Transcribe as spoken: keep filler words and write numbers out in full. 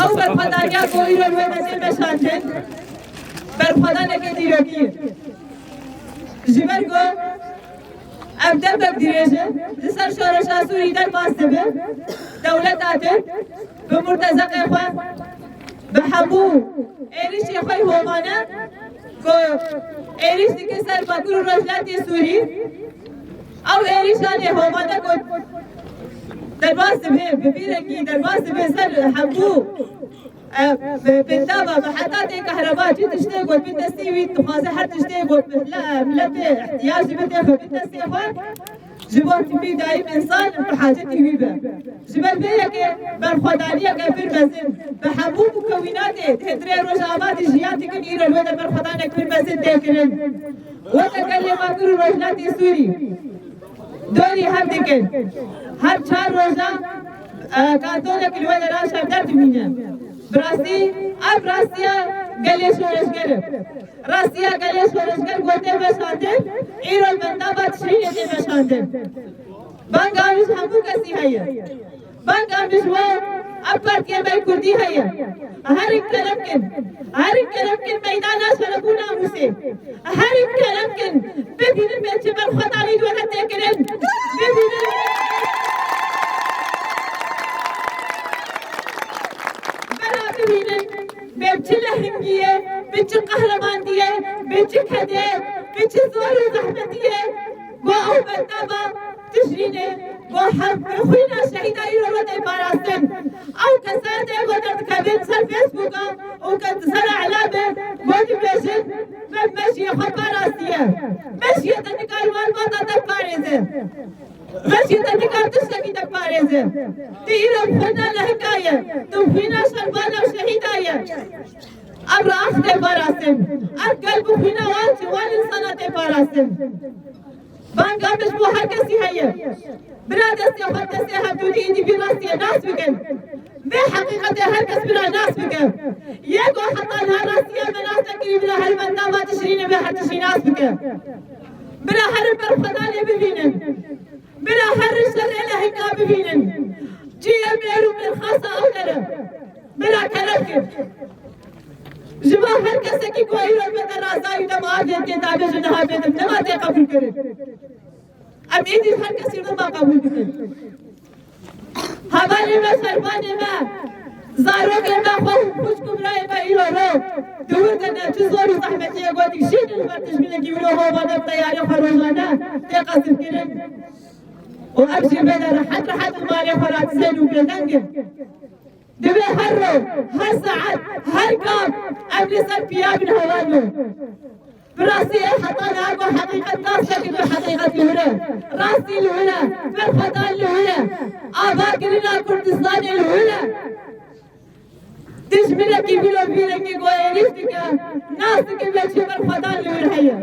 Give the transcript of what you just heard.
Ew berxwedaniya ku îro li wê derê meşandin, berxwedaneke dîrokî ye. Ji ber ku ev demek dirêj e, li ser şoreşa Sûrî derbas dibe, dewleta Tirk bi murtezeqê xwe, bi hemû êrişê xwe yê hovane ku êriş dike ser Bakur û Rojhilatê Sûrî, ew êrişanê hovane ku derbas dibe, bi vî rengî derbas dibe ser hemû, e, bi, bi dava, bi heta tê kehreba, çi tiştê ku bi destê wî dixwaze her tiştê ku mihla-, miletê ihtiyac dibe têxe bi destê xwe. Ji bo tîpî dayîm însan bi hacetî wî be. Ji ber vê yekê berxwedaniyeke pir mezin bi hemû mukewînatê di hundirê Rojava de jiyan dikin, îro li wê de berxwedanek pir mezin tê kirin. Weke gelê Bakur û Rojhilatê Sûrî dorî hev dikin. Her çar roja, e, kartonek li wê de raşa derdimîne. Bi rastî, ev rastiya gelê şoreşger e. Rastiya gelê şoreşger ku tê meşandin, îro li bendava Tişrînê tê meşandin. Banga min ji hemû kesî heye. Banga min ji we, ev partiyê me kurdî heye. Herin kerem kin. Herin kerem kin meydana şeref û namûsê. Herin kerem kin. Bibînin bê çi berxwedanî li we tê kirin. Bibînin. Bera bibînin. Bi çi lehengiyê, bi çi qehremaniyê, bi çi kedê, bi çi zor û zehmetiyê, ku ew bendava Tişrînê, ku hev bi xwîna şehîda îro re tê parastin. Ew kesayetê ku derdikevin ser Facebooka û ke ser îlamê, ku dibêjin, me mejiyê xwe parastiye. Mejiyê te nikare malbata te biparêze. Mejiyê te nikare tiştekî te biparêze. Tu îro bi xwîna lehika ye. Tu bi xwîna şerbana û şehîda ye. Ev rax tê parastin. Ev gel bi xwîna wan jî wan însana tê parastin. Banga min ji bo her kesî heye. Bira destê xwe destê hevdû dî, îdî vî rastiyê nas bikin. Vê heqîqetê her kes bira nas bike. Yê ku heta niha rastiya me nas nekirî, bira her bendava Tişrînê vê her tiştî nas bike. Bira herin berxwedanê bibînin. Bira herin şerê lehika bibînin. Cihê mêr û mêrxasa ew dere. Bira kerem kir. Ji bo her kesekî ku îro bête razayî û dema avê tê dabêje niha bêdim, nema tê qebûlkirin. Em êdî her kesî dema qebûl bikin. Hevalê me, şervanê me, zarokê me, xwe xwişk û birayê me îro ro di wir de ne çi zor û zehmetiyê ku dikişînin li ber dijminekî wilo hovane bi teyarê xwe rojane tê qesifkirin. Û ev jî bêne rehet rehet li malê xwe radizên û bêdeng in. Divê her ro, her saet, her gam em li ser piya bin heval bin. Bi rastî ê heta niha ku heqîqet nas nekiribe, heqîqet li wir e. Rastî li wir e. Berxwedan li wir e. Avakirina Kurdistanê li wir e. Dijminekî vîlo vî rengî ku êrîş dike, nas dike vê çi berxwedan li wir heye.